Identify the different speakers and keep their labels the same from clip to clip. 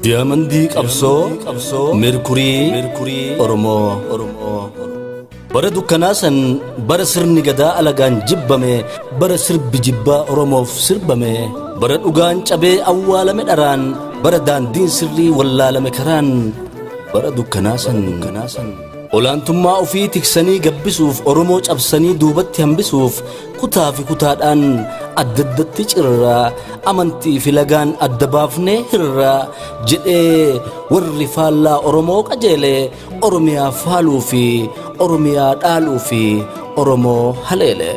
Speaker 1: Diyaamandii qabsoo Meerkurii Oromoo. Bara dukkanaa san, bara sirni gadaa alagaan jibbame, bara sirbi jibbaa Oromoof sirbame, bara dhugaan cabee awwaalame dharaan, bara daandiin sirrii wallaalame karaan, bara dukkanaa san olaantummaa ofii tiksanii gabbisuuf, Oromoo cabsanii duubatti hambisuuf, kutaa fi kutaadhaan adda addatti cirraa, amantii fi lagaan adda baafnee hirraa jedhee warri faallaa Oromoo qajeele, Oromiyaa faaluu fi Oromiyaa dhaaluu fi Oromoo haleele.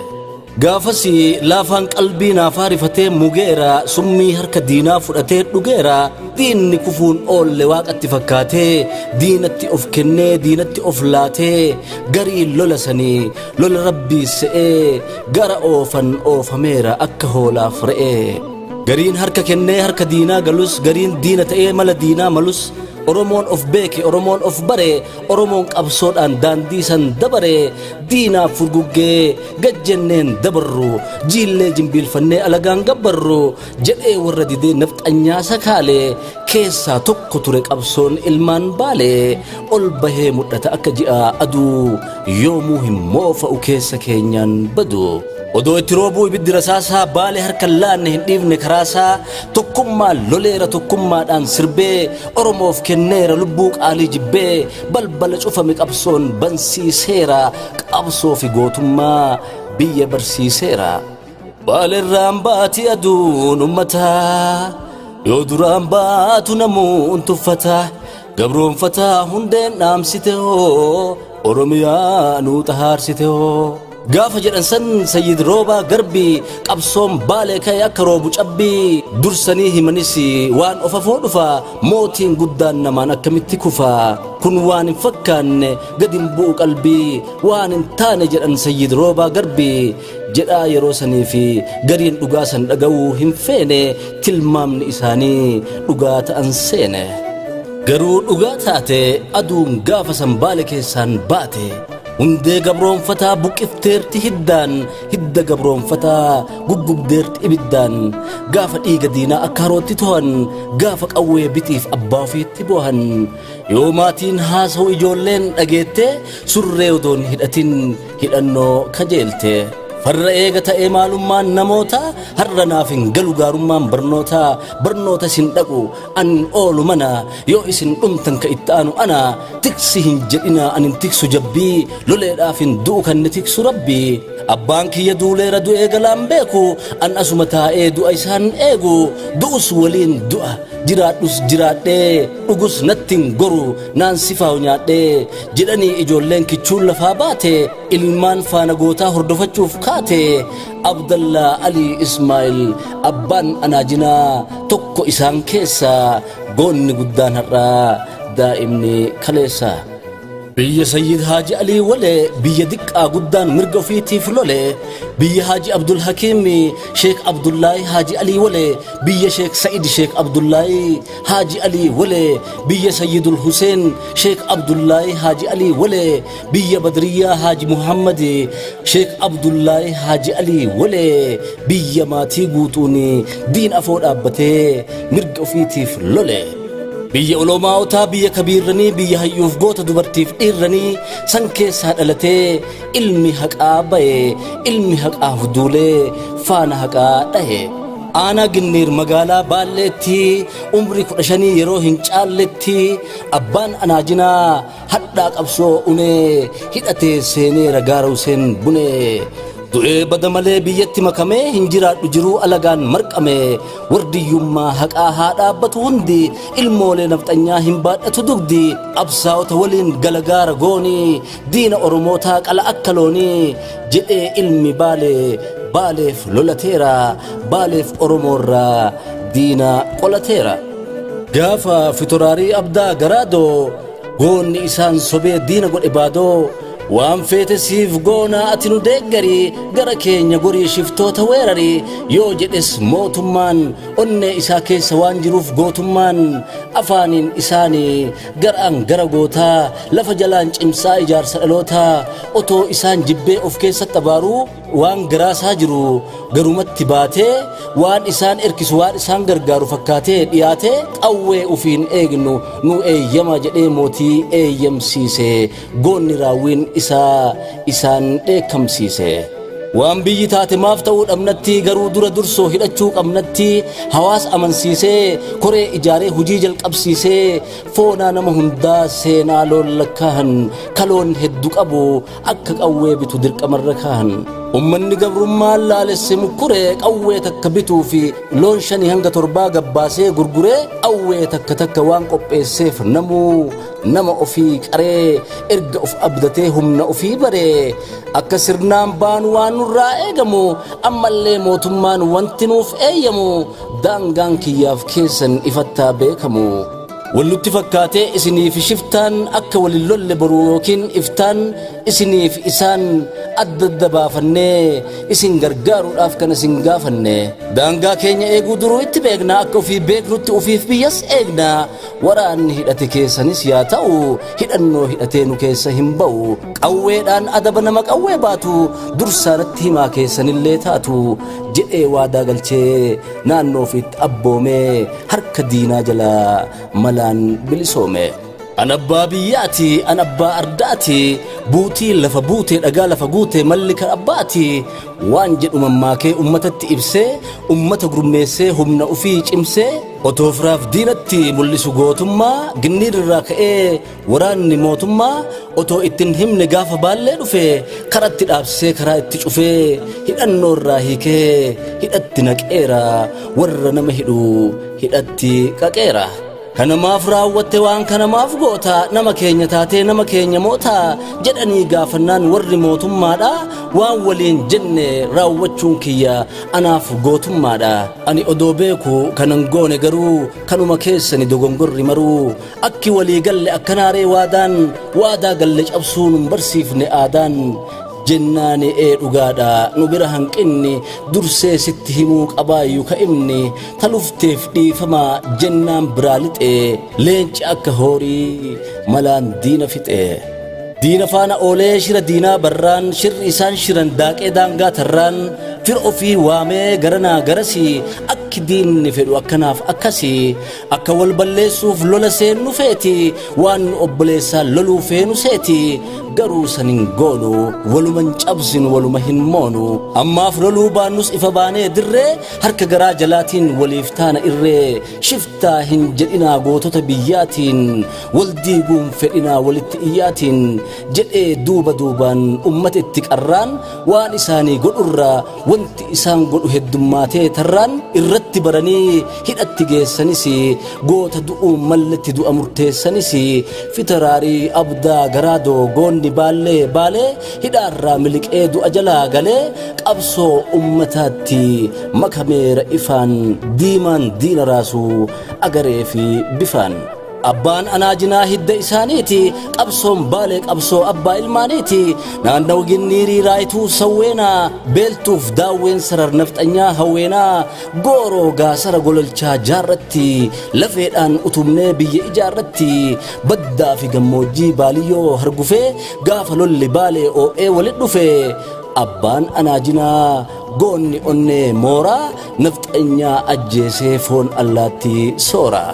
Speaker 1: Gaafas laafaan qalbii naafaa rifatee mugeera, summii harka diinaa fudhatee dhugeera. Diinni kufuun oolle waaqatti fakkaatee diinatti of kennee diinatti of laatee, garii lola sanii lola rabbii se'ee gara oofan oofameera akka hoolaaf re'ee. Gariin harka kennee harka diinaa galus, gariin diina ta'ee mala diinaa malus, Oromoon of beeke, Oromoon of bare, Oromoon qabsoodhaan daandii san dabare, diinaaf furguggee gajjenneen dabarru, jiillee jimbiilfannee alagaan gabbarru jedhee warra didee nafxanyaa sakaalee keessaa tokko ture qabsoon ilmaan Baalee. Ol bahee mul'ata akka ji'a aduu, yoomuu hin moofa'u keessa keenyaan badu. Odoo itti roobuu ibiddi rasaasaa, Baalee harka laanne hin dhiifne karaasaa. Tokkummaan loleera, tokkummaadhaan sirbee, Oromoof kenneera lubbuu qaalii jibbee, balbala cufame qabsoon bansiiseera, qabsoo fi gootummaa biyya barsiiseera. Baaleerraan baati aduun ummataa, yoo duraan baatu namuun tuffata, gabroonfataa hundeen dhaamsite hoo, Oromiyaa nuu xahaarsite hoo. Gaafa jedhan san Sayyid Roobaa Garbii, qabsoon Baalee ka'e akka roobu cabbii. Dursanii himanis waan ofafoo dhufa, mootiin guddaan namaan akkamitti kufa? Kun waan hin fakkaanne, gad hin bu'u qalbii, waan hin taane jedhan Sayyid Roobaa Garbii jedhaa yeroo sanii fi gariin dhugaa san dhaga'uu hin feene, tilmaamni isaanii dhugaa ta'an seene. Garuu dhugaa taate aduun gaafa san Baale keessaan baate. Hundee gabroonfataa buqqifteerti hiddaan, hidda gabroonfataa guggubdeerti ibiddaan. Gaafa dhiiga diinaa akka harootti to'an, gaafa qawwee bitiif abbaa ofiitti bo'an, yoo maatiin haasa'u ijoolleen dhageette, surree odoon hidhatin hidhannoo kajeelte. Farra eega ta'ee maalummaan namoota, har'a naaf hin galu gaarummaan barnoota. Barnoota isin dhaqu an oolu mana, yoo isin dhumtan ka itti aanu ana. Tiksi hin jedhina, an hin tiksu jabbii, loleedhaaf hin du'u kan ni tiksu rabbii. Abbaan kiyya duuleera du'ee galaan beeku, an asuma taa'ee du'a isaan eegu. Du'us waliin du'a, jiraadhus jiraadhee, dhugus natti hin goru naan sifaa'u nyaadhee jedhanii ijoolleen kichuun lafaa baate, ilmaan faana gootaa hordofachuuf kaate. Abdallaa Alii Ismaa'il abbaan anaajinaa tokko isaan keessa, goonni guddaan har'aa daa'imni kaleessa. Biyya Sayyid Haaji Alii Walee, biyya diqqaa guddaan mirga ofiitiif lole, biyya Haaji Abdul Hakiim Sheek Abdullaahi Haaji Alii Walee, biyya Sheek Sa'id Sheek Abdullaahi Haaji Alii Walee, biyya Sayyidul Huseen Sheek Abdullaahi Haaji Alii Walee, biyya Badriyyaa Haaji Muhammad Sheek Abdullaahi Haaji Alii Walee, biyya maatii guutuun diin afoo dhaabbatee mirga ofiitiif lole. Biyya olomaawotaa, biyya kabiirranii, biyya hayyuuf goota dubartiif dhiirranii san keessaa dhalatee ilmi haqaa baye, ilmi haqaaf duulee faana haqaa dhahe. Aanaa Ginniir magaalaa Baalleetti umrii 15 yeroo hin caalletti abbaan anaajinaa hadhaa qabsoo unee hidhatee seeneera gaara Huseen Bunee. Du'ee bada malee biyyatti makamee hin jiraadhu jiruu alagaan marqame. Wardiyyummaa haqaa haa dhaabbatu hundi, ilmoolee nafxanyaa hin baadhatu dugdi. Qabsaa'ota waliin galagaara goonii, diina Oromootaa qala akka loonii jedhee ilmi Baalee Baaleef lolateera, Baaleef Oromoorraa diina qolateera. Gaafa fitoraarii Abdaa Garaadoo goonni isaan sobee diina godhe baadoo. Waan feete siif goonaa ati nu deeggarii gara keenya gorii shiftoota weerarii yoo jedhes mootummaan onnee isaa keessa waan jiruuf gootummaan afaaniin isaanii garaan gara gootaa lafa jalaan cimsaa ijaarsa dhalootaa otoo isaan jibbee of keessatti abaaruu waan garaasaa jiru garumatti baatee waan isaan erkisu waan isaan gargaaru fakkaatee dhiyaatee qawwee ufiin eegnu nu eeyyama jedhee mootii eeyyamsiise goonni raawwiin isaa isaan dheekkamsiise. Waan biyyi taate maaf ta'uu dhabnatti garuu dura dursoo hidhachuu qabnatti hawaasa amansiisee koree ijaaree hujii jalqabsiisee foonaa nama hundaa seenaa loon lakkaahan kaloon hedduu qabu akka qawwee bitu dirqamarra kaahan. Ummanni gabrummaan laalesse mukkuree qawwee takka bituu fi loon 5 hanga 7 gabbaasee gurguree qawwee takka takka waan qopheesseef namuu nama ofii qaree erga of abdatee humna ofii baree akka sirnaan baanu waan nurraa eegamu ammallee mootummaan wanti nuuf eeyyamu daangaan kiyyaaf keessan ifattaa beekamu. Wallutti fakkaatee isiniif shiftaan akka walin lolle boruu yookiin iftaan isiniif isaan adda adda baafannee isin gargaaruudhaaf kan isin gaafanne. Daangaa keenya eeguu duruu itti beekna akka ofii beeknutti ofiif biyyas eegna waraanni hidhate keessanis yaa ta'u hidhannoo hidhatee nu keessa hin ba'u qawweedhaan adaba nama qawwee baatu dursaanatti himaa keessanillee taatu jedhee waadaa galchee naannoo ofiitti abboomee harka diinaa jalaa malaan bilisoome. An abbaa biyyaati, an abbaa ardaati, buutii lafa buutee dhagaa lafa guutee malli kan abbaati waan jedhu mammaakee ummatatti ibsee ummata gurmeessee humna ofii cimsee otoo firaaf diinatti mul'isu gootummaa ginniir irraa ka'ee waraanni mootummaa otoo ittiin himne gaafa baallee dhufe karatti dhaabsisee karaa itti cufee hidhannoo irraa hiikee hidhatti naqeera warra nama hidhu hidhatti qaqeera. Kanamaaf raawwatte waan kanamaaf goota nama keenya taatee nama keenya moota jedhanii gaafannaan warri mootummaadha waan waliin jenne raawwachuun kiyya anaaf gootummaadha. Ani odoo beeku kanan goone garuu kanuma keessani dogongorri maruu akki walii galle akkanaaree waadaan waadaa galle cabsuun hin barsiifne aadaan jennaani ee dhugaadha nu bira hanqinni dursee sitti himuu qabaayyuu ka'imni talufteef dhiifama jennaan biraa lixee leenci akka horii malaan diina fixee. Diina faana oolee shira diinaa barraan shirri isaan shiran daaqee daangaa tarraan fira ofii waamee garanaa garasii akki diinni fedhu akkanaaf akkasii akka wal balleessuuf lola seennu feeti waan nu obboleessaa loluu feenu seeti garuu san hin goonu waluma hin cabsinu waluma hin moonu ammaaf loluu baannus ifa baanee dirree harka garaa jalaatiin waliif taana irree shiftaa hin jedhinaa gootota biyyaatiin wal diiguun fedhinaa walitti iyyaatiin jedhee duuba duubaan ummata itti qarraan waan isaanii godhurraa wanti isaan godhu heddummaatee tarraan irratti baranii hidhatti geessanis goota du'uun malletti du'a murteessanis fitaraarii abdaa garaadoo goonni baallee baalee hidhaarraa miliqee du'a jalaa galee qabsoo ummataatti makameera ifaan diimaan diina raasuu agaree fi bifaan. Abbaan anaajinaa hidda isaaniiti qabsoon baalee qabsoo abbaa ilmaaniiti naannawa ginniirii raayituu sawweenaa beeltuuf daawween sarar nafxanyaa hawweenaa gooroo gaasara gololchaa jaarratti lafeedhaan utubnee biyya ijaarratti baddaa fi gammoojjii baaliyyoo hargufee gaafa lolli baalee oo'ee walit dhufe abbaan anaajinaa goonni onnee mooraa nafxanyaa ajjeesee foon allaatti soora.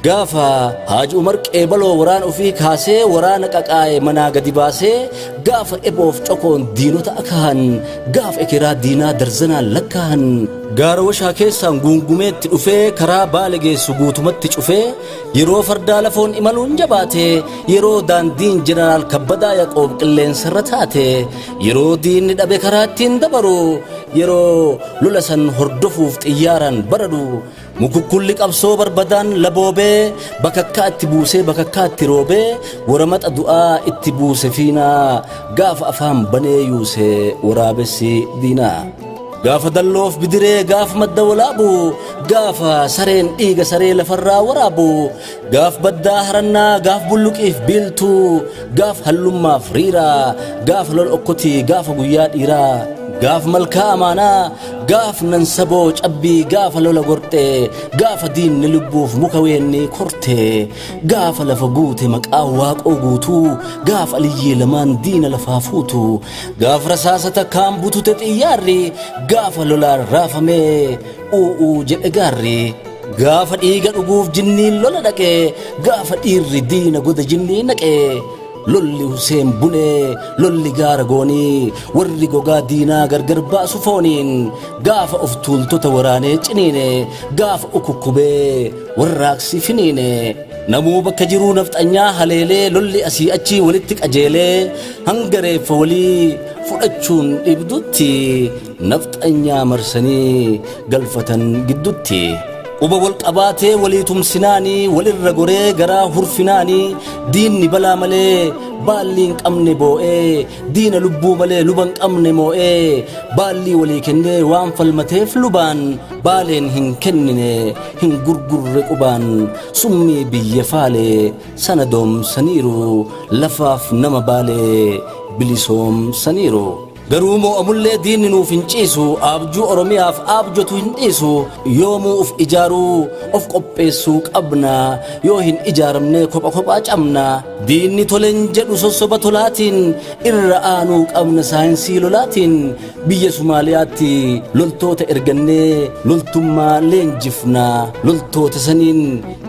Speaker 1: Gaafa Haaji Umar Qeebaloo waraana ofii kaasee waraana qaqaa'e manaa gadi baasee gaafa eboof cokoon diinota akahan gaafa ekeraa diinaa darzanaan lakkaahan gaara washaa keessaan guungumeetti dhufee karaa baale geessu guutumatti cufee yeroo fardaa lafoon imaluun jabaate yeroo daandiin jeneraal Kabbadaa Yaqoob qilleensarra taate yeroo diinni dhabe karaa ittiin dabaru yeroo lola san hordofuuf xiyyaaraan baradu mukukkulli qabsoo barbadaan laboobee bakakkaa itti buusee bakakkaa itti roobee waramaxa du'aa itti buuse fiinaa gaafa afaan banee yuuse waraabessi diinaa. Gaafa dalloof bidiree gaaf madda walaabu gaafa sareen dhiiga saree lafarraa waraabu gaaf baddaa harannaa gaaf bulluqiif biiltuu gaaf hallummaaf riiraa gaaf lol okkotii gaafa guyyaa dhiiraa gaaf malkaa amaanaa gaaf nansaboo cabbii gaafa lola gortee gaafa diinni lubbuuf muka weennii kortee gaafa lafa guute maqaa waaqoo guutuu gaaf aliyyii lamaan diina lafaa fuutu gaaf rasaasa takkaan butute xiyyaarri gaafa lolaan raafamee u'uu jedhe gaarri gaafa dhiiga dhuguuf jinniin lola dhaqee gaafa dhiirri diina goda jinnii naqee lolli Huseen Bunee lolli gaara goonii warri gogaa diinaa gargar baasu fooniin gaafa of tuultota waraanee ciniine gaafa ukukkubee warraaqsi finiine namuu bakka jiruu nafxanyaa haleelee lolli asii achii walitti qajeelee hanga reeffa walii fudhachuun dhibdutti nafxanyaa marsanii galfatan giddutti. Quba wal qabaatee walii tumsinaanii walirra goree garaa hurfinaanii diinni balaa malee baallii hin qabne boo'ee diina lubbuu malee luba hin qabne moo'ee baallii walii kennee waan falmateef lubaan baaleen hin kennine hin gurgurre qubaan summii biyya faalee sana doomsaniiru lafaaf nama baalee bilisoomsaniiru. Garuu moo'amullee diinni nuuf hin ciisu abjuu Oromiyaaf abjotu hin dhiisu yoomuu of ijaaruu of qopheessuu qabna yoo hin ijaaramne kopha kophaa cabna diinni tolen jedhu sossoba tolaatiin irra aanuu qabna saayinsii lolaatiin biyya Somaaliyaatti loltoota ergannee loltummaa leenjifna loltoota saniin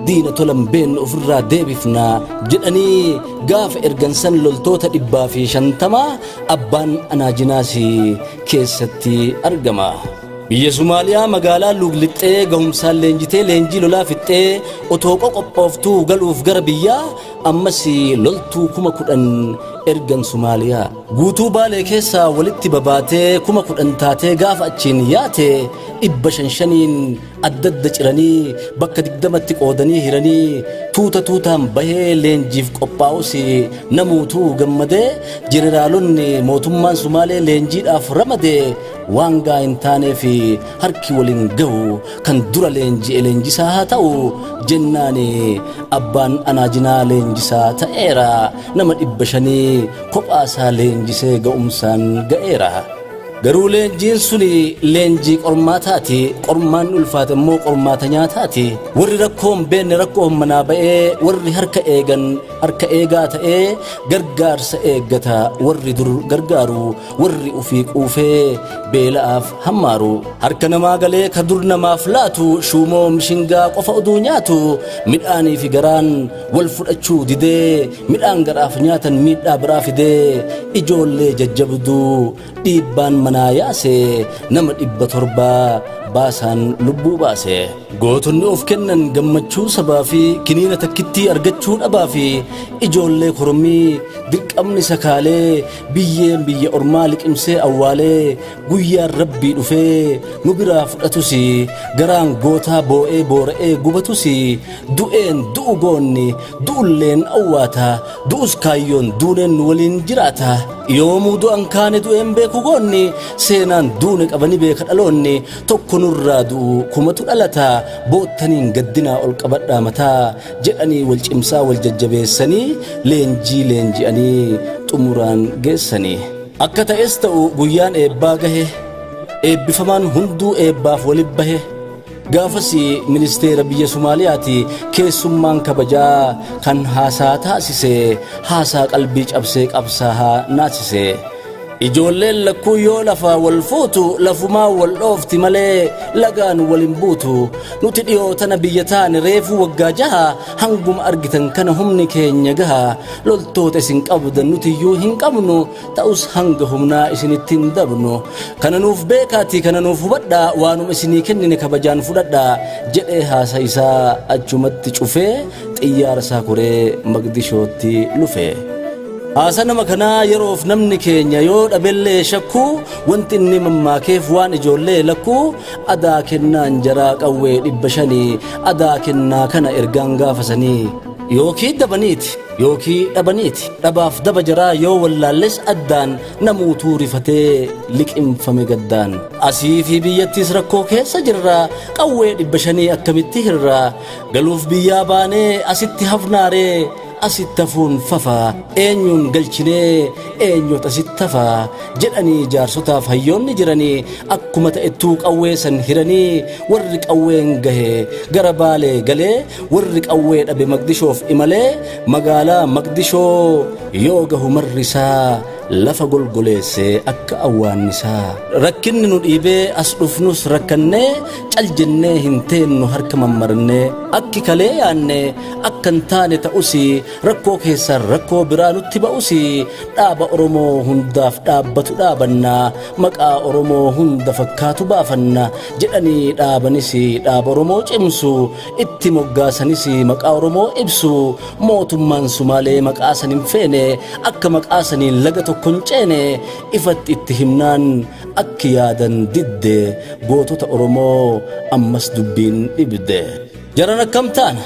Speaker 1: diina tolan beennu ofirraa deebifna jedhanii gaafa ergan san loltoota 150 abbaan anaajinaasi keessatti argama. Biyya Somaaliyaa magaalaa Luuglixxee gahumsaan leenjitee leenjii lolaa fixxee otoo qoqophooftuu galuuf gara biyyaa ammas loltuu 10,000 ergan Somaaliyaa. Guutuu Baalee keessaa walitti babaatee 10,000 taatee gaafa achiin yaate 500 adda adda ciranii bakka 20tti qoodanii hiranii tuuta tuutaan bahee leenjiif qophaa'us namuutuu gammadee jeneraalonni mootummaan Sumaalee leenjiidhaaf ramadee waan gaa hin taaneef harki waliin gahu kan dura leenji'e leenjisaa haa ta'u jennaan abbaan anaajinaa leenjisaa ta'eera nama 500 kophaasaa leenjisee ga'umsaan ga'eera. Garuu leenjiin suni leenjii qormaataati qormaan ulfaate immoo qormaata nyaataati warri rakkoo hin beekne rakkoo manaa ba'ee warri harka eegan harka eegaa ta'ee gargaarsa eeggata warri dur gargaaru warri ufii quufee beela'aaf hammaaru harka namaa galee ka dur namaaf laatu shuumoo mishingaa qofa oduu nyaatu midhaanii fi garaan wal fudhachuu didee midhaan garaaf nyaatan miidhaa biraa fidee ijoollee jajjabduu dhiibbaan manaa yaase nama 700 baasaan lubbuu baase. Gootonni of kennan gammachuu sabaa fi kiniina takkittii argachuu dhabaa fi ijoollee korommii dirqamni sakaalee biyyeen biyya ormaa liqimsee awwaalee guyyaan rabbii dhufee nu biraa fudhatus garaan gootaa boo'ee boora'ee gubatus du'een du'u goonni du'ulleen awwaata du'us kaayyoon duuneen nu waliin jiraata yoomuu du'an kaane du'een beeku goonni seenaan duune qabani beeka dhaloonni tokko nurraa du'u kumatu dhalata boottaniin gaddinaa ol qabadhaa mataa jedhanii wal cimsaa wal jajjabeessanii leenjii leenji'anii xumuraan geessanii. Akka ta'es ta'u guyyaan eebbaa gahe eebbifamaan hunduu eebbaaf walib bahe gaafas ministeera biyya Somaaliyaati keessummaan kabajaa kan haasaa taasise haasaa qalbii cabsee qabsaa naasise. Ijoolleen lakkuu yoo lafaa wal fuutu lafumaa wal dhoofti malee lagaan wal hin buutu nuti dhiyoo tana biyya taane reefuu waggaa jaha hanguma argitan kana humni keenya gaha loltoota isin qabdan nuti iyyuu hin qabnu ta'us hanga humnaa isinitti hin dabnu kana nuuf beekaati kana nuuf hubadhaa waanuma isinii kennine kabajaan fudhadhaa jedhee haasa isaa achumatti cufee xiyyaara isaa koree Maqdishootti lufe. Haasa nama kanaa yeroof namni keenya yoo dhabellee shakkuu wanti inni mammaakeef waan ijoollee lakkuu adaa kennaan jaraa qawwee 500 adaa kennaa kana ergaan gaafasanii yookiin dabaniiti. Yookii dhabaniiti. Dhabaaf daba jaraa yoo wallaalles addaan namuutuu rifatee liqimfame gaddaan. Asii fi biyyattis rakkoo keessa jirra, qawwee 500 akkamitti hirra, galuuf biyyaa baanee asitti hafnaaree, asitti hafuun fafa, eenyuun galchinee eenyutu asitti hafa jedhanii jaarsotaaf hayyoonni jiranii akkuma ta'ettuu qawwee san hiranii warri qawween gahe gara Baalee galee warri qawwee dhabe Maqdishoof imalee magaalaa Maqdishoo yoo gahu marrisaa lafa golgoleessee akka awwaannisaa. Rakkinni nu dhiibee as dhufnus rakkannee cal jennee hin teennu harka mammarnee akki kalee yaanne akka hin taane ta'us rakkoo keessaan rakkoo biraa nutti ba'us dhaaba Oromoo hundaaf dhaabbatu dhaabanna maqaa Oromoo hunda fakkaatu baafanna jedhanii dhaabanis dhaaba Oromoo cimsu itti moggaasanis maqaa Oromoo ibsu mootummaan Sumaalee maqaa san hin feene akka maqaa saniin laga tokko hin ceene ifatti itti himnaan akki yaadan didde gootota Oromoo ammas dubbiin dhibde. Jaran akkam taana?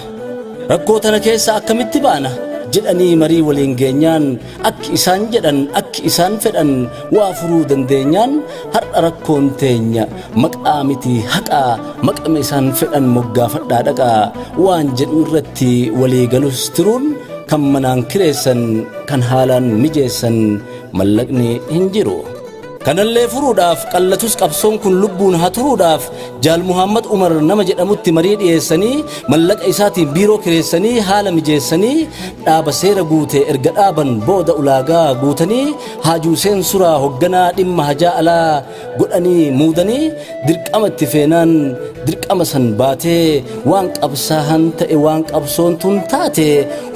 Speaker 1: Rakkoo tana keessa akkamitti baana? Jedhanii marii waliin geenyaan akki isaan jedhan akki isaan fedhan waa furuu dandeenyaan har'a rakkoon teenya maqaa miti haqaa maqame isaan fedhan moggaafadhaa dhaqaa waan jedhu irratti walii galus tiruun kan manaan kireessan kan haalaan mijeessan mallaqni hin jiru. Kanallee furuudhaaf qallatus qabsoon kun lubbuun haa turuudhaaf Jaal Muhammad Umar nama jedhamutti marii dhiyeessanii mallaqa isaatiin biiroo kireessanii haala mijeessanii dhaaba seera guute erga dhaaban booda ulaagaa guutanii Haji Huseen Suraa hogganaa dhimma hajaa alaa godhanii muudanii dirqama itti feenaan dirqama san baatee waan qabsaahan ta'e waan qabsoon tun taate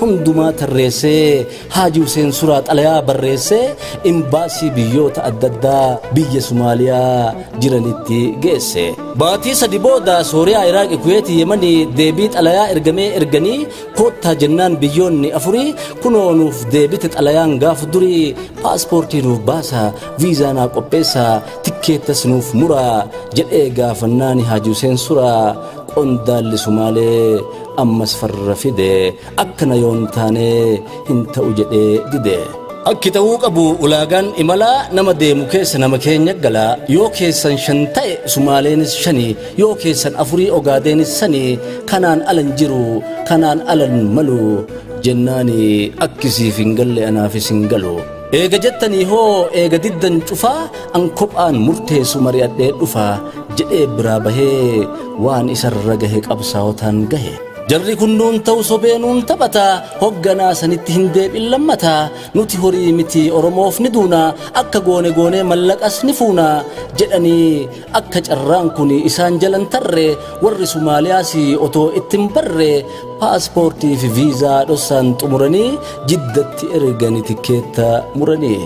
Speaker 1: hundumaa tarreessee Haji Huseen Suraa xalayaa barreessee imbaasii biyyoota adda addaa biyya Somaaliyaa jiranitti geesse. Baatii sadi booda Sooriyaa, Iraaqi, Kuweetii, Yemanii deebii xalayaa ergamee erganii koottaa jennaan biyyoonni afurii kunoo nuuf deebite xalayaan gaafa durii paaspoortii nuuf baasa, viizaa naa qopheessa, tikkeettas nuuf muraa jedhee gaafannaani Haji Huseen Suraa qondaalli Sumaalee ammas farra fide akkana yoon taane hin ta'u jedhee dide. Akki ta'uu qabu ulaagaan imalaa nama deemu keessa nama keenya gala yoo keessan 5 ta'e Sumaaleenis 5 yoo keessan 4 Ogaadeenis 3 kanaan alan jiru kanaan alan malu jennaani akkisiif hin galle anaafis hin galu. Eega jettanii hoo eega diddan cufaa an kophaan murteessu mari'adhee dhufa jedhee biraa bahee waan isarra gahe qabsaawotaan gahe. Jarri kun nuun ta'u sobee nuun taphata hogganaa sanitti hin deebiin lammata nuti horii miti Oromoof ni duuna akka goone goonee mallaqas ni fuuna jedhanii akka carraan kun isaan jalan tarre warri Somaaliyaas otoo ittiin barre paaspoortii fi viizaa dhossaan xumuranii jiddatti ergani tikkeetta muranii.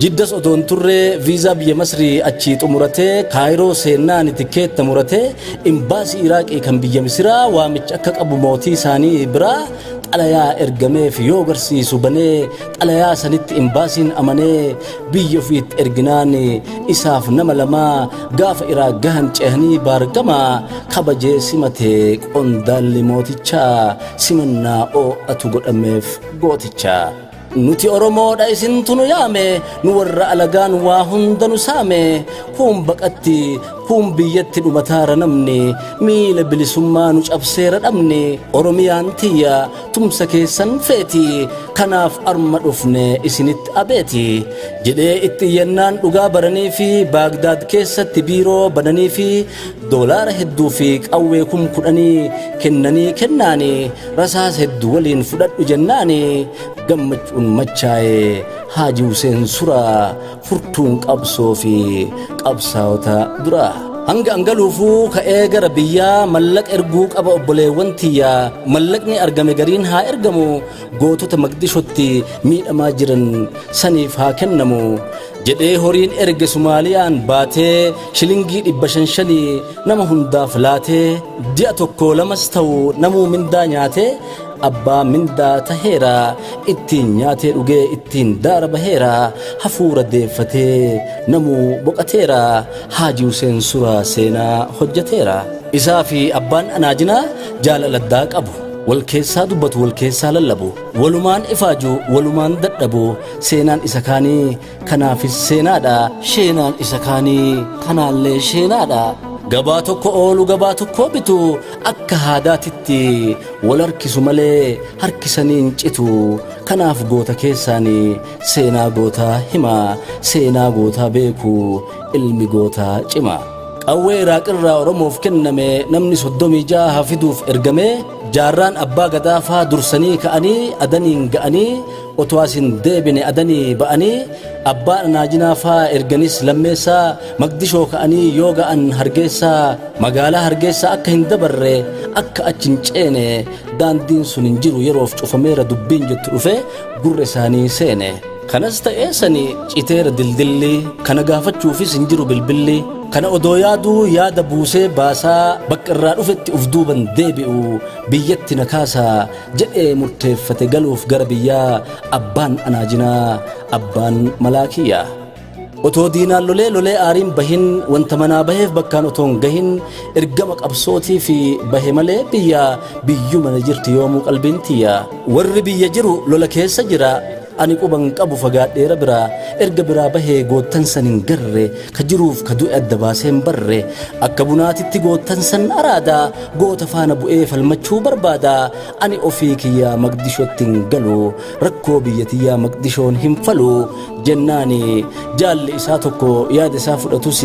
Speaker 1: Jiddas otoo hin turre viizaa biyya Masrii achii xumuratee Kaayiroo seennaan tikkeetta muratee imbaasii Iraaqii kan biyya Misiraa waamicha akka qabu mootii isaanii biraa xalayaa ergameef yoo garsiisu banee xalayaa sanitti imbaasiin amanee biyya ofiitti erginaan isaaf nama lamaa gaafa Iraaq gahan ceehanii baargamaa kabajee simate qondaalli mootichaa simannaa oo'atu godhameef gooticha. Nuti Oromoodha isintu nu yaame nu warra alagaan waa hunda nu saame kuun baqatti kuun biyyatti dhumataara namni miila bilisummaa nu cabseera dhabne Oromiyaan tiyya tumsa keessan feeti kanaaf arma dhufne isinitti abeeti jedhee itti iyyannaan dhugaa baranii fi Baagdaad keessatti biiroo bananii fi doolaara hedduu fi qawwee 10,000 kennanii kennaani rasaas hedduu waliin fudhadhu jennaani gammachuun machaa'ee Haji Huseen Suraa furtuun qabsoo fi qabsaa'ota dura. Hanga angaluufuu ka'ee gara biyyaa mallaqa erguu qaba obboleewwan tiyyaa mallaqni argame gariin haa ergamu gootota Maqdishotti miidhamaa jiran saniif haa kennamu jedhee horiin erge Sumaaliyaan baatee shilingii 500 nama hundaaf laatee ji'a tokko lamas ta'u namuu mindaa nyaatee abbaa mindaa taheera ittiin nyaatee dhugee ittiin daara baheera hafuura deeffatee namuu boqateera Haji Huseen Suraa seenaa hojjeteera. Isaa fi abbaan anaajinaa jaalala addaa qabu. Wal keessaa dubbatu, wal keessaa lallabu, walumaan ifaaju, walumaan dadhabu. Seenaan isa kaanii kanaafis seenaadha, sheenaan isa kaanii kanaallee sheenaadha. Gabaa tokko oolu, gabaa tokko bitu, akka haadaatitti wal harkisu malee harkisanii hin citu. Kanaaf goota keessaanii seenaa gootaa hima, seenaa gootaa beeku ilmi gootaa cima. Qawwee Iraaqirraa Oromoof kenname namni 36 fiduuf ergame. Jaarraan abbaa gadaa faa dursanii ka'anii adaniin ga'anii, otoo asin deebine adanii ba'anii. Abbaa anaajinaa faa erganis lammeessaa Maqdishoo ka'anii yoo ga'an Hargeysaa, magaalaa Hargeysaa akka hin dabarre, akka achi hin ceene, daandiin sun hin jiru, yeroof cufameera dubbiin jettu dhufe gurra isaanii seene. Kanas ta'ee sani citeera dildilli, kana gaafachuufis hin jiru bilbilli. Kana odoo yaaduu yaada buusee baasaa, bakka irraa dhufetti uf duuban deebi'u, biyyatti na kaasaa jedhee murteeffate galuuf gara biyyaa abbaan anaajinaa, abbaan malaakiyyaa. Otoo diinaan lolee lolee aariin bahin, wanta manaa baheef bakkaan otoo hin gahin, ergama qabsootii fi bahe malee biyya biyyuma na jirti yoomuu qalbiin tiyya. Warri biyya jiru lola keessa jira, ani quban qabu fagaadheera biraa. Erga biraa bahee goottan san hin garre, ka jiruuf ka du'e adda baasee hin barre. Akka bunaatitti goottan san araada, goota faana bu'ee falmachuu barbaada. Ani ofii kiyyaa Maqdishootti hin galu, rakkoo biyya tiyyaa Maqdishoon hin falu jennaani jaalli isaa tokko yaada isaa fudhatus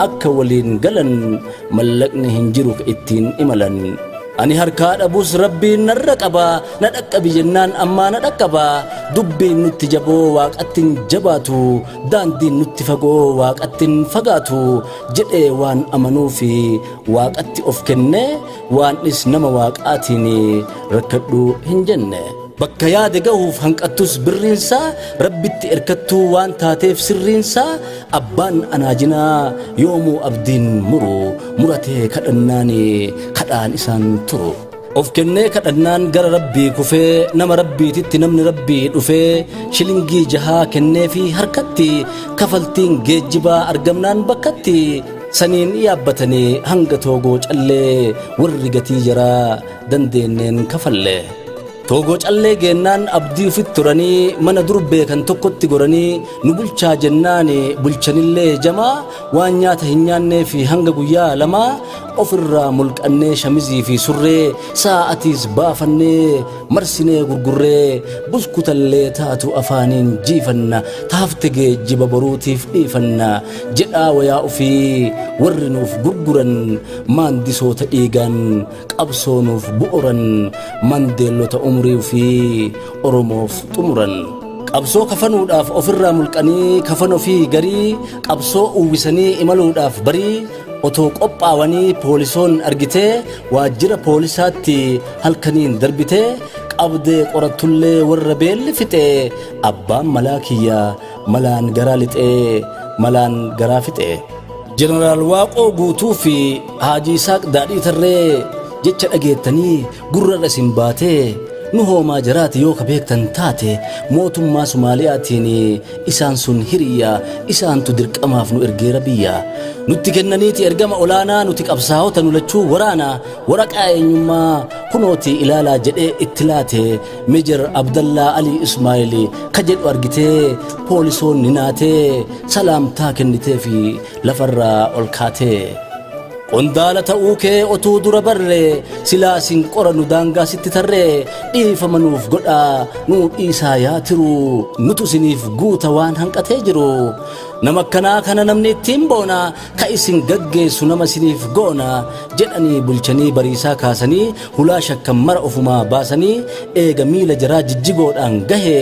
Speaker 1: akka waliin galan mallaqni hin jiru ittiin imalan. Ani harkaa dhabus Rabbiin narra qaba, na dhaqqabi jennaan ammaa na dhaqqaba. Dubbiin nutti jaboo waaqatti hin jabaatu, daandiin nutti fagoo waaqatti hin fagaatu jedhee waan amanuufi waaqatti of kenne, waanis nama waaqaatiin rakkadhu hin jenne. Bakka yaade gahuuf hanqattus birriinsaa, Rabbitti erkattuu waan taateef sirriinsaa, abbaan anaajinaa yoomuu abdiin muru, muratee kadhannaan kadhaan isaan turu. Of kennee kadhannaan gara Rabbii kufee, nama Rabbiititti namni Rabbii dhufee, shilingii 6 kennee fi harkatti kafaltiin geejjibaa argamnaan bakkatti saniin yaabbatanii hanga Toogoo Callee warri gatii jaraa dandeenneen kafalle. Toogoo Callee geennaan abdii ofitti turanii mana dur beekan tokkotti goranii nu bulchaa jennaan bulchanillee jamaa waan nyaata hin nyaannee fi hanga guyyaa 2 ofirraa mulqannee shamizii fi surree saa'atiis baafannee marsinee gurgurree buskutallee taatu afaaniin jiifanna taafte geejjiba boruutiif dhiifanna jedhaa wayaa ofii warri nuuf gurguran maandisoota dhiigaan qabsoo nuuf bu'uran mandeellota umurii ofii Oromoof xumuran. Qabsoo kafanuudhaaf ofirraa mulqanii kafan ofii garii qabsoo uwwisanii imaluudhaaf barii otoo qophaawanii poolisoon argitee waajjira poolisaatti halkaniin darbitee qabdee qorattullee warra beelli fixee abbaan malaa kiyya malaan garaa lixee malaan garaa fixee. Jeneraal Waaqoo Guutuu fi Haajii Isaaq Daadhii Tarree jecha dhageettanii gurrarra isin baatee nu hoomaa jaraati yoo ka beektan taate mootummaa Somaaliyaatiin isaan sun hiriyya, isaantu dirqamaaf nu ergeera biyya. Nutti kennaniiti ergama olaanaa, nuti qabsaa'ota nu lachuu waraana, waraqaa eenyummaa kunooti ilaalaa jedhee itti laate. Meejar Abdallaa Alii Ismaa'il ka jedhu argitee poolisoonni naatee salaamtaa kennitee fi lafarraa ol kaatee. Qondaala ta'uu kee otuu dura barree silaa sin qoranu daangaa sitti tarree dhiifama nuuf godhaa nuu dhiisaa yaa tiru nutu isiniif guuta waan hanqatee jiru. Nama akkanaa kana namni ittiin boona ka isin gaggeessu nama isiniif goona jedhanii bulchanii bariisaa kaasanii hulaa shakkan mara ofumaa baasanii eega miila jaraa jijjigoodhaan gahe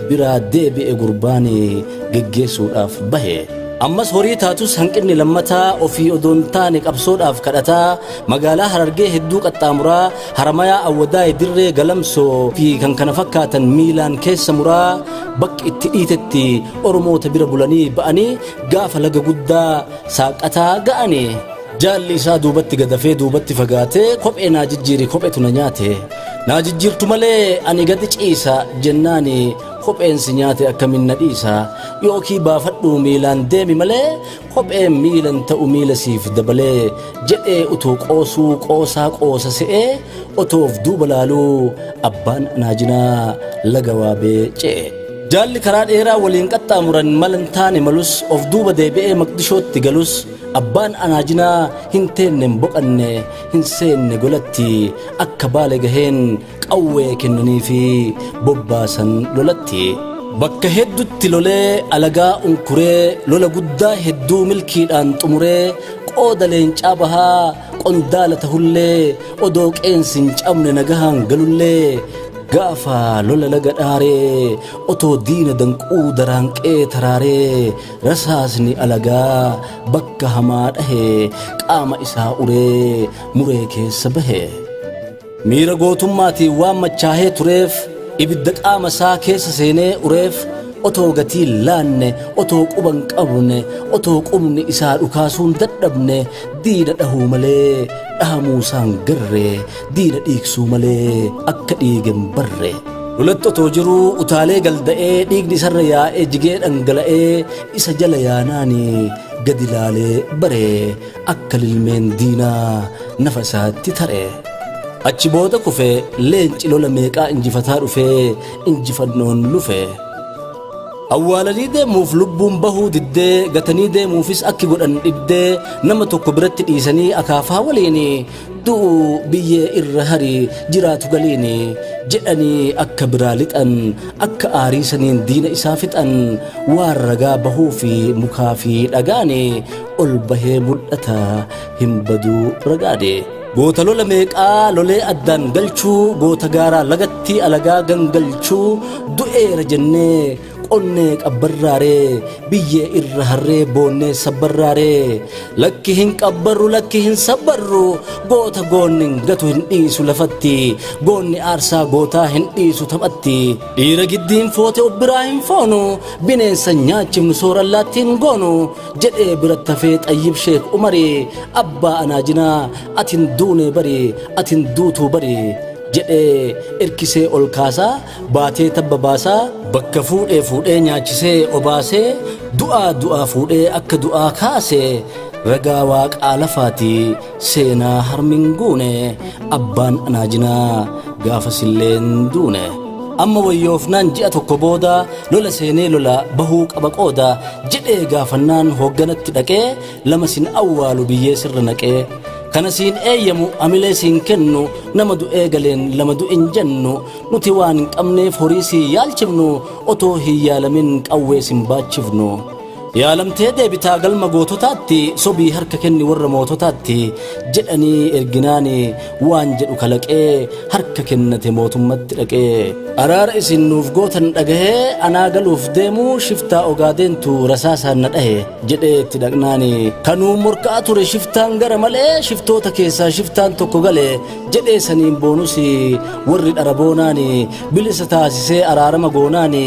Speaker 1: biraa deebi'e gurbaani geggeessuudhaaf bahe. Ammas horii taatus hanqinni lammataa ofii odoon taane qabsoodhaaf kadhataa magaalaa Harargee hedduu qaxxaamuraa Haramayaa Awwadaay Dirree Galamsoo fi kan kana fakkaatan miilaan keessa muraa bakki itti dhiitetti Oromoota bira bulanii ba'anii gaafa laga guddaa saaqataa ga'anii. Jaalli isaa duubatti gadafee duubatti fagaatee kophee naa jijjiiri kopheetu na nyaate. Naa jijjiirtu malee ani gadi ciisa jennaani Kopheen si nyaate akkamiin na dhiisa? Yookii baafadhuu miilaan deemi malee kopheen miilan ta'u miila siif dabalee jedhee utuu qoosuu qoosaa qoosa se'ee otoof duuba laaluu abbaan anaajinaa laga waabee ce'e. Jaalli karaa dheeraa waliin qaxxaamuran malan taane malus of duuba deebi'ee Maqdishootti galus abbaan anaajinaa hin teenne hin boqanne hin seenne golatti akka baale gaheen qawwee kennanii fi bobbaasan lolatti. Bakka hedduutti lolee alagaa unkuree lola guddaa hedduu milkiidhaan xumuree qooda leencaa bahaa qondaala tahullee odoo qeensi hin cabne nagahaan galullee gaafa lola laga dhaaree otoo diina danquu daraanqee taraaree rasaasni alagaa bakka hamaa dhahee qaama isaa uree muree keessa bahe. Miira gootummaatiin waan machaahee tureef ibidda qaama isaa keessa seenee ureef otoo gatii laanne otoo quban qabne otoo qubni isaa dhukaasuun dadhabne diina dhahuu malee dhahamuu isaan garree diina dhiigsuu malee akka dhiigen barre. Lolatti otoo jiruu utaalee galda'ee dhiigni isarra yaa'ee jigee dhangala'ee isa jala yaanaani gadi laalee baree akka lilmeen diinaa nafa isaatti taree. Achi booda kufee leenci lola meeqaa injifataa dhufee injifannoon lufe. Awwaalanii deemuuf lubbuun bahuu diddee gatanii deemuufis akki godhan dhibdee nama tokko biratti dhiisanii akaafaa waliin du'u biyyee irra hari jiraatu galiin jedhanii akka biraa lixan akka aariisaniin diina isaa fixan waan ragaa bahuu fi mukaa fi dhagaan ol bahee mul'ata hin baduu ragaade. Goota lola meeqaa lolee addaan galchuu goota gaaraa lagatti alagaa gangalchuu du'eera jennee qonnee qabbarraaree biyyee irra harree boonnee sabbarraaree lakki hin qabbarru lakki hin sabbarru goota goonni hin gatu hin dhiisu lafatti goonni aarsaa gootaa hin dhiisu taphatti dhiira giddiin foote of biraa hin foonu bineensa nyaachifnu soorallaatti hin goonu jedhee biratti hafee Xayyib Sheek Umarii abbaa anaajinaa atin duune bari atin duutuu bari jedhee erkisee ol kaasaa baatee tabba baasaa bakka fuudhee fuudhee nyaachisee obaasee du'aa du'aa fuudhee akka du'aa kaasee ragaa waaqaa lafaati seenaa harmin guune abbaan anaajinaa gaafasilleen duune. Amma wayyoofnaan ji'a tokko booda lola seenee lola bahuu qaba qooda jedhee gaafannaan hoogganatti dhaqee lama sin awwaalu biyyee sirra naqee. Kana siin eeyyamu amilee siin kennu nama du'ee galeen lama du'in jennu nuti waan hin qabneef horii sii yaalchifnu otoo hin yaalamin qawwee sin baachifnu. Yaalamtee deebitaa galma goototaatti sobii harka kenni warra moototaatti jedhanii erginaani waan jedhu kalaqee harka kennate mootummatti dhaqee. Araara isin nuuf gootan dhagahee anaa galuuf deemuu shiftaa ogaadeentu rasaasaan na dhahe jedhee itti dhaqnaani. Kanuu morkaa ture shiftaan gara malee shiftoota keessaa shiftaan tokko gale jedhee saniin boonus warri dhara boonaani bilisa taasisee araarama goonaani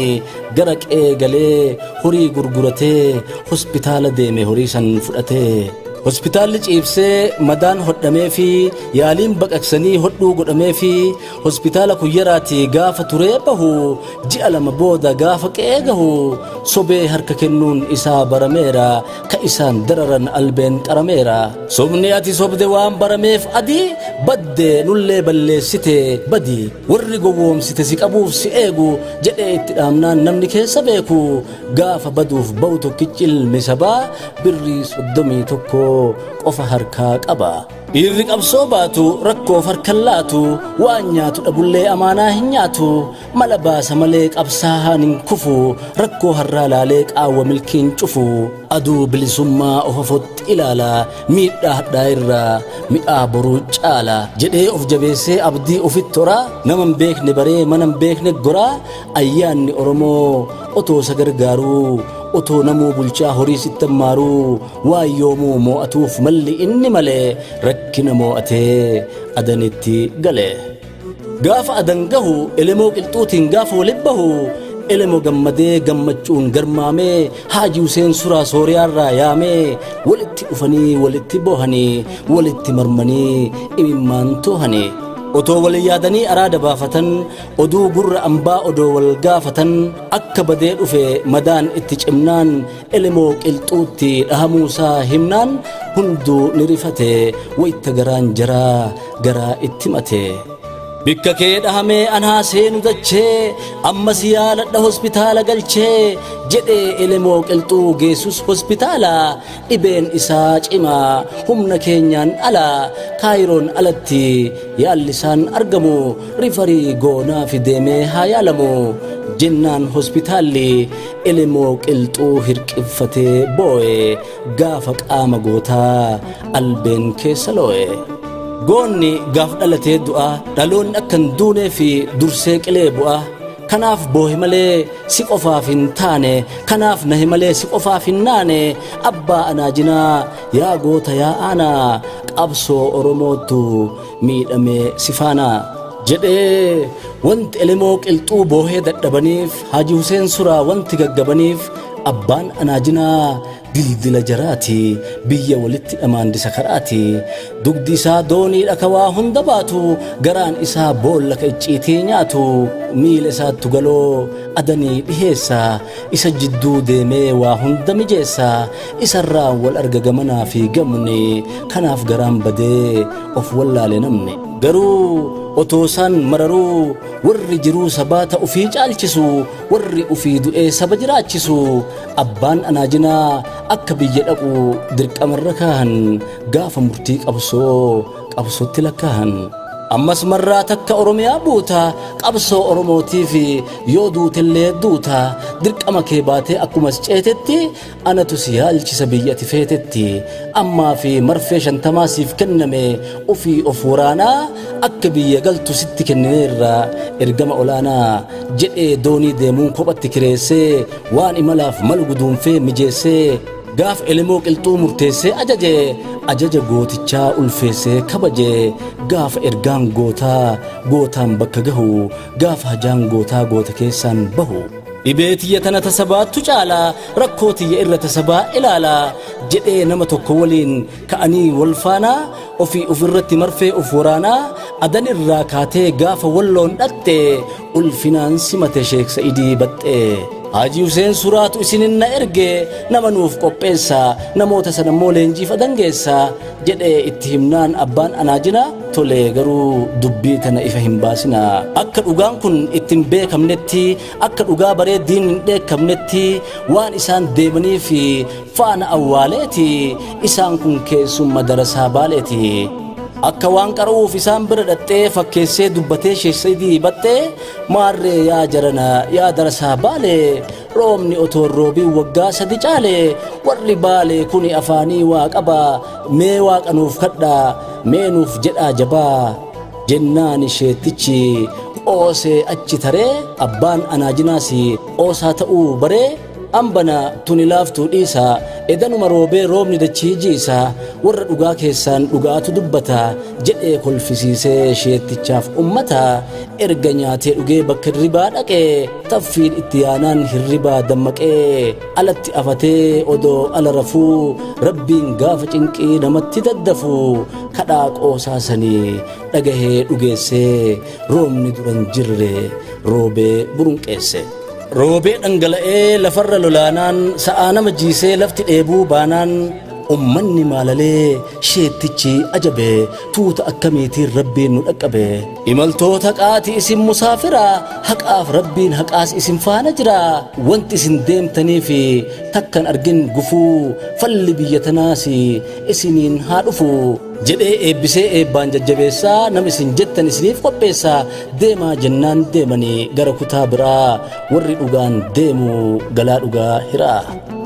Speaker 1: gara qe'ee galee horii gurguratee hospitaala deeme horii san fudhatee. Hospitaalli ciibsee madaan hodhamee fi yaaliin baqaqsanii hodhuu godhamee fi hospitaala kuyyaraatii gaafa turee bahu ji'a lama booda gaafa qe'ee gahu sobee harka kennuun isaa barameera ka isaan dararan albeen qarameera. Sobni ati sobde waan barameef adii badde nullee balleessite badi warri gowwoomsite si qabuuf si eegu jedhee itti dhaamnaan namni keessa beeku gaafa baduuf ba'u tokkichi ilmi sabaa birrii 31 qofa harkaa qaba. Dhiirri qabsoo baatu rakkoof harkan laatu waan nyaatu dhabullee amaanaa hin nyaatu mala baasa malee qabsaa'aan hin kufu rakkoo harraa laalee qaawwa milkiin cufu aduu bilisummaa of afotti ilaala miidhaa hadhaa irraa mi'aa boruu caala jedhee of jabeessee abdii ofitti horaa nama hin beekne baree mana hin beekne goraa ayyaanni Oromoo otoo isa gargaaruu otoo namuu bulchaa horii sitti hammaaruu waan yoomuu moo'atuuf malli inni malee rakkina moo'atee adanitti gale. Gaafa adan gahu elemoo qilxuutiin gaafa waliin bahu elemoo gammadee gammachuun garmaamee Haaji Huseen Suraa Sooriyaarraa yaamee walitti dhufanii walitti boohanii walitti marmanii imimmaan toohanii. Otoo wal yaadanii araada baafatan, oduu gurra ambaa odoo wal gaafatan, akka badee dhufe madaan itti cimnaan, Elemoo Qilxuutti dhahamuusaa himnaan, hunduu ni rifate wayta garaan jaraa garaa itti mate. Bikka kee dhahamee anaa seenu dachee, ammas yaaladha hospitaala galchee jedhee Elemoo Qilxuu geessus hospitaala. Dhibeen isaa cimaa humna keenyaan ala, Kaayiroon alatti yaallisaan argamu, rifarii goonaa fi deemee haa yaalamu jennaan, hospitaalli Elemoo Qilxuu hirqiffatee boo'e gaafa qaama gootaa albeen keessa loo'e. Goonni gaaf dhalatee du'a, dhaloonni akka hin duunee fi dursee qilee bu'a. Kanaaf boohe malee si qofaaf hin taane, kanaaf nahe malee si qofaaf hin naane. Abbaa anaajinaa, yaa goota yaa aanaa, qabsoo Oromootu miidhamee si faana jedhee wanti Elemoo Qilxuu boohee dadhabaniif, Haaji Huseen Suraa wanti gaggabaniif, abbaan anaajinaa dildila jaraati, biyya walitti dhamaandisa karaati. Dugdi isaa doonii dhakawaa hunda baatu, garaan isaa boolla ka icciitii nyaatu, miila isaattu galoo adanii dhiheessa, isa jidduu deemee waa hunda mijeessa, isarraa wal arga gamanaa fi gamni, kanaaf garaan badee of wallaale namni. Garuu otoo isaan mararuu, warri jiruu sabaa ta ufii caalchisu, warri ufii du'ee saba jiraachisu, abbaan anaajinaa akka biyya dhaqu dirqamarra kaahan, gaafa murtii qabsoo qabsootti lakkaahan. Ammas marraa takka Oromiyaa buuta, qabsoo Oromootiif yoo duutellee duuta, dirqama kee baatee akkumas ceetetti anatu si yaalchisa biyya ati feetetti. Ammaa fi marfee 50 siif kenname, ufii of waraanaa akka biyya galtu sitti kennineerra ergama olaanaa jedhee, doonii deemuun kophatti kireessee, waan imalaaf malu guduunfee mijeessee, gaaf Elemoo Qilxuu murteessee ajaje, ajaja gootichaa ulfeessee kabaje. Gaafa ergaan gootaa gootaan bakka gahu, gaafa hajaan gootaa goota keessaan bahu. Dhibee tiyya tana tasabaattu caala, rakkoo tiyya irra tasabaa ilaala jedhee, nama tokko waliin ka'anii wal faanaa, ofii ofirratti marfee of waraanaa, Adan irraa kaatee gaafa Walloon dhatte, ulfinaan simate Sheek Sa'idii Baxxee. Haji Huseen Suraatu isinin na erge, nama nuuf qopheessa, namoota sana immoo leenjiif Adan geessa jedhee itti himnaan, abbaan anaajina tole, garuu dubbii tana ifa hin baasina, akka dhugaan kun ittiin beekamnetti, akka dhugaa baree diin hin dheekkamnetti, waan isaan deemanii fi faana awwaaleeti, isaan kun keessumma darasaa Baaleeti. Akka waan qara'uuf isaan bira dhaxxee fakkeessee dubbatee Sheek Sa'idii Baxxee, maarree yaa jarana, yaa darasaa Baalee, roobni otoo roobiin waggaa 3 caale, warri Baalee kuni afaanii waa qaba, mee Waaqa nuuf kadhaa, mee nuuf jedhaa jabaa jennaan, sheettichi qoosee achi taree, abbaan anaajinaas qoosaa ta'uu baree, ambana tuni laaftuu dhiisa, edanuma roobee roobni dachii jiisa, warra dhugaa keessaan dhugaatu dubbata jedhee kolfisiisee sheettichaaf ummata. Erga nyaatee dhugee bakka hirribaa dhaqee, taffiin itti yaanaan hirribaa dammaqee alatti afatee odoo ala rafuu, Rabbiin gaafa cinqii namatti daddafu kadhaa qoosaa sanii dhagahee dhugeessee, roobni duran jirre roobee burunqeesse. Roobee dhangala'ee lafarra lolaanaan, sa'aa nama jiisee lafti dheebuu baanaan, ummanni maalalee sheettichi ajabe, tuuta akkamiitiin Rabbiin nu dhaqqabe? Imaltoota qaati isin musaafira, haqaaf Rabbiin haqaas isin faana jira, wanti isin deemtanii fi takkan argin gufuu, falli biyya tanaas isiniin haa dhufu jedhee eebbisee eebbaan jajjabeessaa, nam isin jettan isiniif qopheessaa deemaa jennaan, deemanii gara kutaa biraa, warri dhugaan deemu galaa dhugaa hiraa.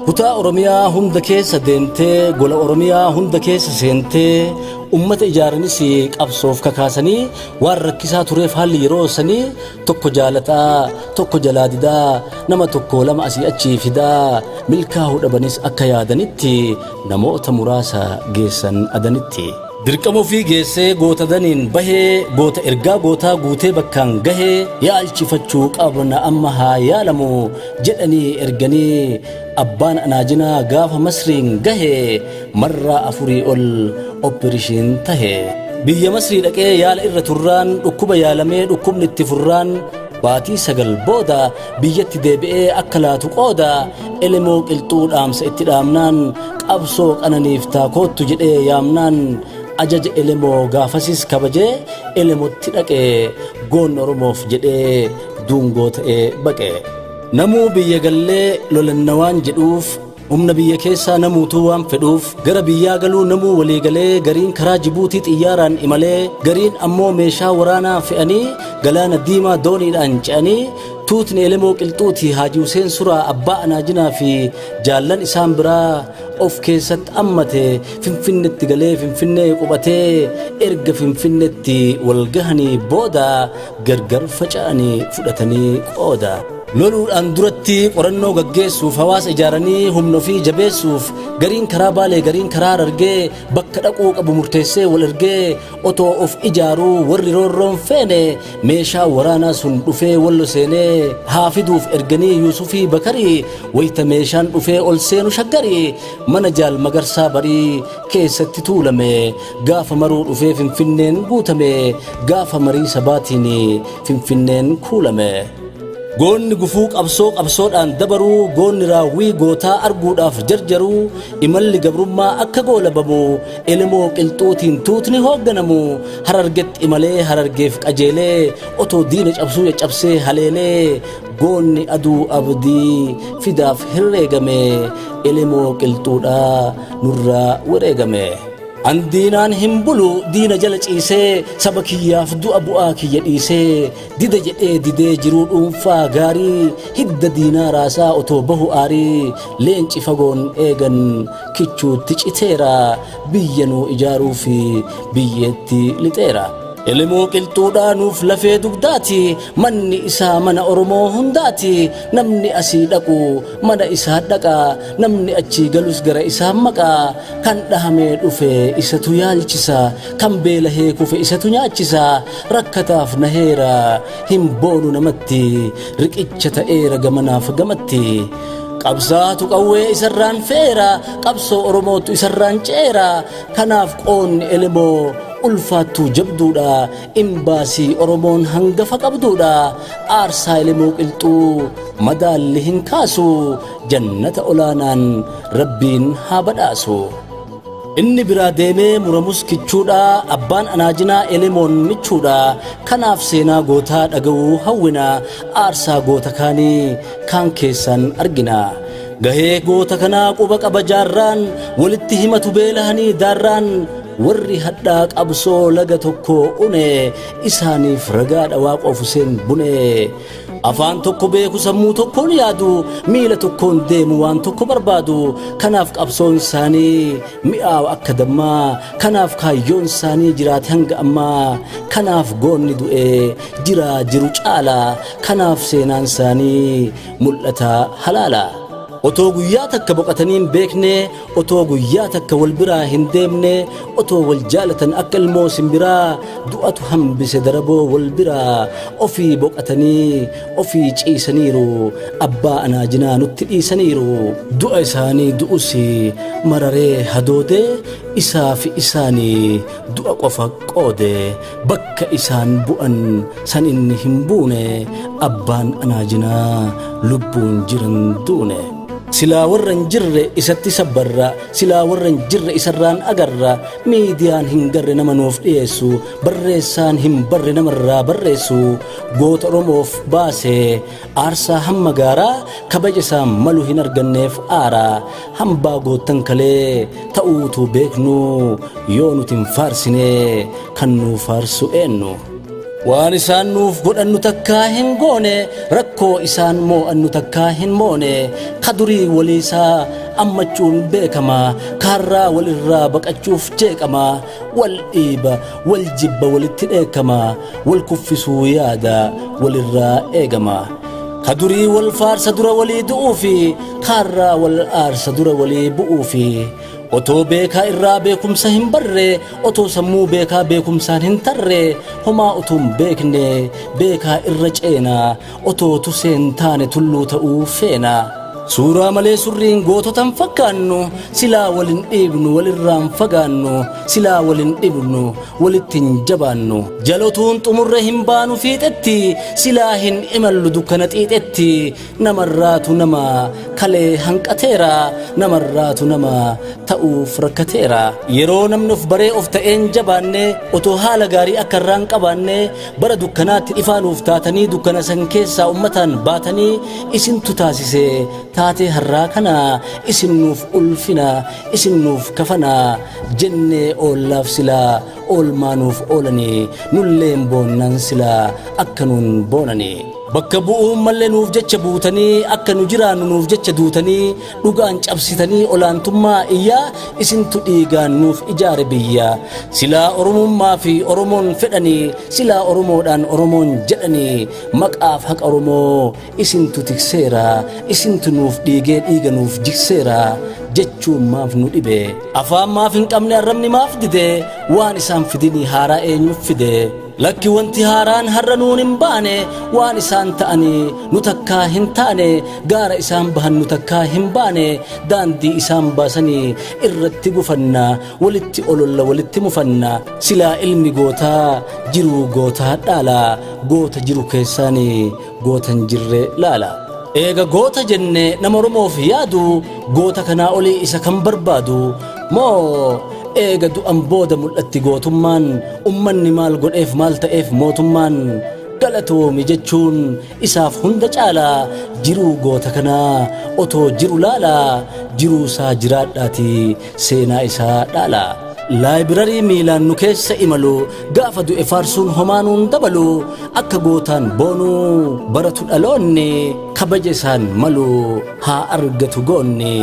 Speaker 1: Kutaa Oromiyaa hunda keessa deemtee, gola Oromiyaa hunda keessa seentee, ummata ijaaranis qabsoof kakaasanii, waan rakkisaa tureef haalli yeroo sanii, tokko jaalataa tokko jalaa didaa, nama tokko lama asii achii fidaa, milkaa'uu dhabanis akka yaadanitti namoota muraasa geessan Adanitti. Dirqama ofii geessee goota daniin bahee, goota ergaa gootaa guutee bakkaan gahee, yaalchifachuu qabna amma haa yaalamu jedhanii erganii, abbaan anaajinaa gaafa Masriin gahe marraa 4 ol operation tahe. Biyya Masrii dhaqee yaala irra turraan dhukkuba yaalamee dhukkubni itti furraan baatii 9 booda biyyatti deebi'ee akka laatu qooda Elemoo Qilxuu dhaamsa itti dhaamnaan qabsoo qananiif taakootu jedhee yaamnaan ajaja Elemoo gaafasis kabajee Elemotti dhaqee goon Oromoof jedhee duungoo ta'ee baqe. Namuu biyya gallee lolanna waan jedhuuf humna biyya keessaa namuutuu waan fedhuuf gara biyyaa galuu namuu walii galee gariin karaa Jibuutii xiyyaaraan imalee gariin ammoo meeshaa waraanaa fe'anii galaana diimaa dooniidhaan ce'anii tuutni Elemoo Qilxuutii Haaji Huseen Suraa abbaa Anaajinaa fi jaallan isaan biraa of keessatti ammate Finfinnetti galee Finfinnee qubatee erga Finfinnetti wal gahanii booda gargar faca'anii fudhatanii qooda. Loluudhaan duratti qorannoo gaggeessuuf hawaasa ijaaranii humna ofii jabeessuuf gariin karaa Baalee gariin karaa Harargee bakka dhaquu qabu murteessee wal ergee otoo of ijaaruu warri roorroon feene meeshaa waraanaa sun dhufee wallo seenee haa fiduuf erganii Yuusufii Bakarii wayita meeshaan dhufee ol seenu Shaggarii mana Jaal Magarsaa Barii keessatti tuulame gaafa maruu dhufee Finfinneen guutame gaafa marii sabaatiin Finfinneen kuulame. Goonni gufuu qabsoo qabsoodhaan dabaruu goonni raawwii gootaa arguudhaaf jarjaruu imalli gabrummaa akka goolabamu Elemoo Qilxuutiin tuutni hoogganamu Harargetti imalee Harargeef qajeelee otoo diina cabsuu caccabsee haleelee goonni aduu abdii fidaaf herreegame Elemoo Qilxuudhaa nurraa wareegame. An diinaan hin bulu diina jala ciisee saba kiyyaaf du'a bu'aa kiyya dhiisee dida jedhee didee jiruu dhuunfaa gaarii hidda diinaa raasaa otoo bahu aarii leenci fagoon eegan kichuutti citeera biyya nuu ijaaruu fi biyyeetti lixeera. Elemoo Qilxuudhaa nuuf lafee dugdaati manni isaa mana Oromoo hundaati namni asii dhaqu mana isaa dhaqa namni achii galus gara isaa maqa kan dhahamee dhufe isatu yaalchisa kan beelahee kufe isatu nyaachisa rakkataaf naheera hin boonu namatti riqicha ta'eera gamanaaf gamatti. Qabsaatu qawwee isarraan feera qabsoo Oromootu isarraan ceera kanaaf qoonni Elemoo ulfaattuu jabduudha imbaasii Oromoon hangafa qabduudha aarsaa Elemoo Qilxuu madaalli hin kaasu jannata olaanaan Rabbiin haa badhaasu. Inni biraa deemee muramus kichuudha abbaan Anaajinaa Elemoon michuudha kanaaf seenaa gootaa dhaga'uu hawwina aarsaa goota kaanii kaan keessan argina. Gahee goota kanaa quba qaba jaarraan walitti himatu beelahanii daarraan warri hadhaa qabsoo laga tokko une isaaniif ragaadha Waaqoof Huseen bune. Afaan tokko beeku sammuu tokkoon yaadu miila tokkoon deemu waan tokko barbaadu kanaaf qabsoon isaanii mi'aawa akka dammaa kanaaf kaayyoon isaanii jiraate hanga ammaa kanaaf goonni du'e jiraa jiru caala kanaaf seenaan isaanii mul'ata halaala. Otoo guyyaa takka boqotanii hin beekne otoo guyyaa takka wal biraa hin deemne otoo wal jaalatan akka ilmoo simbiraa du'atu hambise daraboo wal biraa ofii boqotanii ofii ciisaniiru abbaa Anaajinaa nutti dhiisaniiru du'a isaanii du'us mararee hadoodee isaa fi isaanii du'a qofa qoode bakka isaan bu'an san inni hin buune abbaan Anaajinaa lubbuun jiran duune. Silaa warra hin jirre isatti sabbarra silaa warra hin jirre isarraan agarra miidiyaan hin garre nama nuuf dhiyeessu barreessaan hin barre namarraa barreessu goota Oromoof baase aarsaa hamma gaaraa kabaja isaa malu hin arganneef aara hambaa goottan kalee ta'uutu beeknu yoo nuti hin faarsine kan nu faarsu eenyu. Waan isaan nuuf godhannu takkaa hin goone rakkoo isaan moo'annu takkaa hin moone kadurii waliisaa ammachuun beekama kaarraa walirraa baqachuuf jeeqama wal dhiiba wal jibba walitti dheekama wal kuffisuu yaada walirraa eegama. Kadurii wal faarsa dura walii du'uufi kaarraa wal aarsa dura walii bu'uufi otoo beekaa irraa beekumsa hin barre otoo sammuu beekaa beekumsaan hin tarre homaa utuu hin beekne beekaa irra ceena otoo tuseen taane tulluu ta'uu feena. Suuraa malee surriin goototan fakkaannu, silaa walin dhiibnu walirraan fagaannu, silaa walin dhibnu walitti hin jabaannu. Jalotuun xumurre hin baanu fiixetti, silaa hin imallu dukkana xiixetti. Namarraatu nama kalee hanqateera, namarraatu nama ta'uuf rakkateera. Yeroo namni of baree of ta'een jabaanne, otoo haala gaarii akka irraan qabaanne, bara dukkanaatti ifaanuuf taatanii, dukkana san keessaa ummataan baatanii, isintu taasise taatee har'aa kana. Isin nuuf ulfina, isin nuuf kafana jennee oollaaf silaa oolmaanuuf oolanii, nulleen boonnan silaa akka nuun boonanii. Bakka bu'uun mallee nuuf jecha buutanii, akka nu jiraannu nuuf jecha duutanii, dhugaan cabsitanii olaantummaa iyyaa, isintu dhiigaan nuuf ijaare biyya. Silaa Oromummaa fi Oromoon fedhanii, silaa Oromoodhaan Oromoon jedhanii, maqaaf haqa Oromoo isintu tikseera, isintu nuuf dhiigee dhiiga nuuf jigseera jechuun maaf nu dhibe? Afaan maaf hin qabne, arrabni maaf dide? Waan isaan fidinii haaraa eenyuuf fide? Lakki, wanti haaraan har'a nuun hin baane, waan isaan ta'anii nu takkaa hin taane, gaara isaan bahan nu takkaa hin baane, daandii isaan baasanii irratti gufanna, walitti ololla, walitti mufanna. Silaa ilmi gootaa jiruu gootaa dhaala, goota jiru keessaanii goota hin jirre laala. Eega goota jenne nama Oromoof yaadu, goota kanaa olii isa kan barbaadu moo? Eega du'an booda mul'atti gootummaan, ummanni maal godheef, maal ta'eef mootummaan? Galatoomi jechuun isaaf hunda caala, jiruu goota kanaa otoo jiru laala, jiruu isaa jiraadhaati seenaa isaa dhaala. Laayibirarii miilaan nu keessa imalu, gaafa du'e faarsuun homaanuun dabalu, akka gootaan boonuu baratu dhaloonni, kabaja isaan malu haa argatu goonni.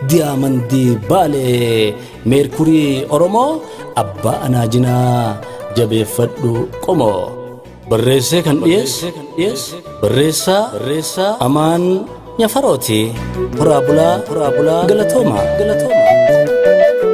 Speaker 1: Diyaamandii Baalee, meerkurii Oromoo, abbaa anaajinaa, jabeeffadhu qomoo. Barreessee kan dhiyeesse barreessaa Amaan Nyafarooti. Horaa bulaa, horaa bulaa, galatooma, galatooma.